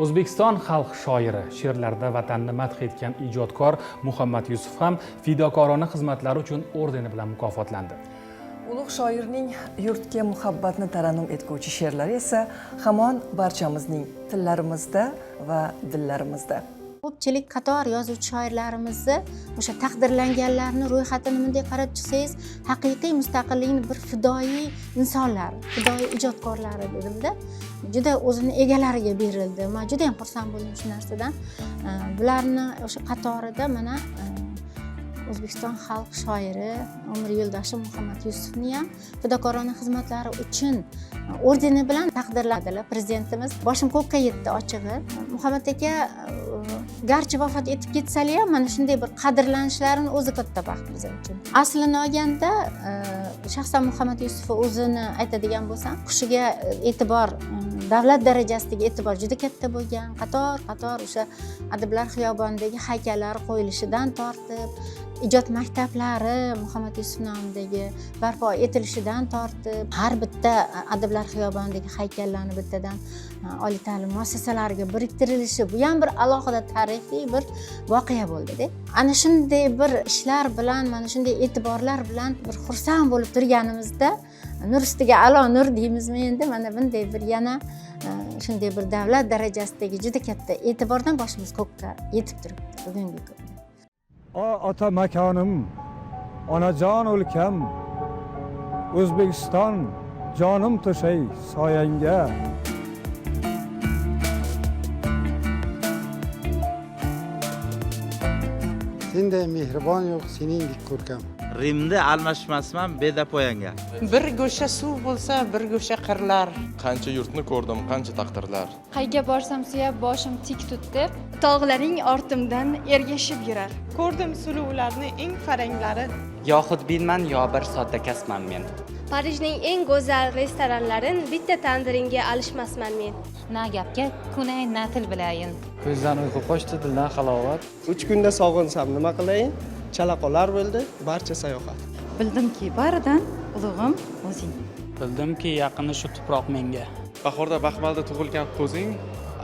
O'zbekiston xalq shoiri, she'rlarida vatanni madh etgan ijodkor Muhammad Yusuf ham fidokorona xizmatlari uchun ordeni bilan mukofotlandi. Ulug' shoirning yurtga muhabbatni tarannum etguvchi she'rlari esa hamon barchamizning tillarimizda va dillarimizda. Ko'pchilik qator yozuvchi shoirlarimizni o'sha taqdirlanganlarni ro'yxatini bunday qarab chiqsangiz, haqiqiy mustaqillikni bir fidoyi insonlari, fidoyi ijodkorlari dedimda, juda o'zini egalariga berildi. Man juda ham xursand bo'ldim shu narsadan. Bularni o'sha qatorida mana O'zbekiston xalq shoiri umr yo'ldoshi Muhammad Yusufni ham fidokorona xizmatlari uchun ordeni bilan taqdirladilar prezidentimiz. Boshim ko'kka yetdi ochig'i. Muhammad aka garchi vafot etib ketsalar ham mana shunday bir qadrlanishlarini o'zi katta baxt biz uchun. Aslini olganda shaxsan Muhammad Yusuf o'zini aytadigan bo'lsam, qushiga e'tibor, davlat darajasidagi e'tibor juda katta bo'lgan. Qator-qator o'sha Adiblar xiyobonidagi haykallar qo'yilishidan tortib, ijod maktablari Muhammad Yusuf nomidagi barpo etilishidan tortib, har bitta Adiblar xiyobonidagi haykallarni bittadan oliy ta'lim muassasalariga biriktirilishi, bu ham bir alohida tarixiy bir voqea bo'ldi-da. Ana shunday bir ishlar bilan, mana shunday e'tiborlar bilan bir xursand bo'lib turganimizda, nur ustiga a'lo nur deymizmi endi, mana bunday bir yana shunday bir davlat darajasidagi juda katta e'tibordan boshimiz ko'kka yetib turibdi bugungi kunda. Ota makonim, onajon o'lkam, O'zbekiston jonim to'shay soyangga. Senday mehribon yo'q, seningdek ko'rkam. Rimda almashmasman bedapoyanga. Bir go'sha suv bo'lsa, bir go'sha qirlar. Qancha yurtni ko'rdim, qancha taqdirlar. Qayga borsam suyab boshim tik tut deb, tog'laring ortimdan ergashib yurar. Ko'rdim suluvlarni eng faranglari. Yo xudbinman, yo bir sodda kasman men. Parijning eng go'zal restoranlarin bitta tandiringga alishmasman men. Na gapga ko'nayin, na til bilayin. Ko'zdan uyqu qochdi, dildan halovat. 3 kunda sog'insam nima qilayin? Chala qolar bo'ldi barcha sayohat. Bildimki, baridan ulug'im o'zing. Bildimki, yaqini shu tuproq menga. Bahorda baxmalda tug'ilgan qo'zing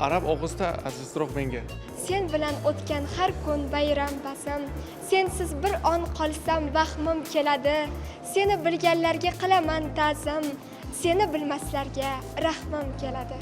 arab og'izda azizroq menga. Sen bilan o'tgan har kun bayram basam, sensiz bir on qolsam vahmim keladi. Seni bilganlarga qilaman ta'zim, seni bilmaslarga rahmim keladi.